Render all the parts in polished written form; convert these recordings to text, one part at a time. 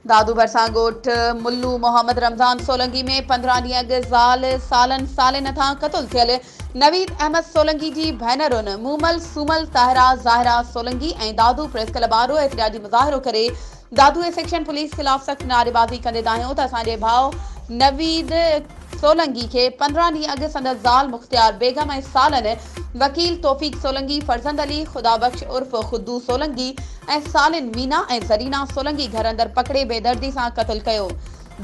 دادو ڀرسان ڳوٺ ملو محمد رمضان سولنگي ۾ 15 ڏينهن اڳ زال سالن سالين هٿان قتل ٿيل نويد احمد سولنگي جي ڀينرن مومل، سومل، طاهره، ظاهره سولنگي ۽ دادو پريس ڪلب آڏو احتجاجي مظاهرو ڪري دادو اي سيڪشن پوليس خلاف سخت نعريبازي ڪندي دانهيو ته اسان جي ڀاء نويد سولنگي کي 15 ڏينهن اڳ سندس زال مختيار بيگم ۽ سالن وڪيل توفيق سولنگي، فرزند علي، خدا بخش عرف خدو سولنگي ۽ سالن مينا ۽ زرينا سولنگي گهر اندر پڪڙي بيدردي سان قتل ڪيو،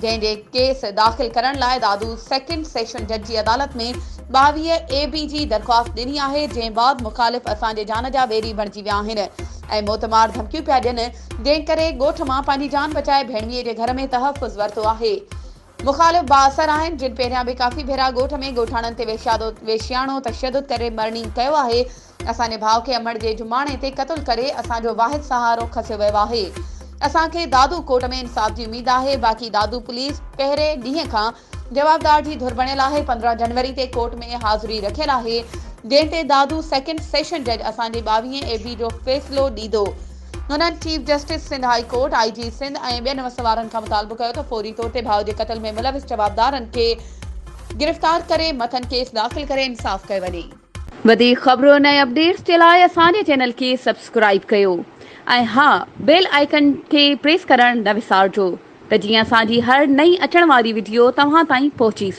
جنهن جي ڪيس داخل ڪرڻ لاء دادو سيڪنڊ سيشن جج جي عدالت ۾ 22 اي بي جي درخواست ڏني آهي، جنهن بعد مخالف اسان جي جان جا ويري بڻجي ويا آهن ۽ موتمار ڌمڪيون پيا ڏين، جنهن ڪري ڳوٺ مان پنهنجي جان بچائي ڀيڻويي جي گهر ۾ تحفظ ورتو آهي. مخالف بااثر آهن، جن پهريان به ڪافي ڀيرا ڳوٺ ۾ ڳوٺاڻن تي وحشياڻو تشدد ڪري مرڻينگ ڪيو آهي، اسان جي ڀاء کي امڙ جي جماڻي تي قتل ڪري اسان جو واحد سهارو کسيو ويو آهي، اسان کي دادو ڪورٽ ۾ انصاف جي اميد آهي، باقي دادو پوليس پهرين ڏينهن کان جوابدار جي ڌر بڻيل آهي، 15 جنوري تي ڪورٽ ۾ حاضري رکيل آهي، جنهن تي دادو سيڪنڊ سيشن جج اسان جي 22 اي بي جو فيصلو ڏيندو. هنن chief justice Sindh high court, I G Sindh ۽ ٻين وس وارن کان مطالبو ڪيو ته فوري طور تي ڀاء جي قتل ۾ ملوث جوابدارن کي گرفتار ڪري مٿن ڪيس داخل ڪري انصاف ڪيو وڃي. وڌيڪ خبرن ۽ اپڊيٽس جي لاء اسان جي چينل کي سبسڪرائيب ڪيو ۽ ها بيل آئيڪن کي پريس ڪرڻ نه وسارجو ته جيئن اسان جي هر نئين اچڻ واري وڊيو توهان تائين پهچي سگهي.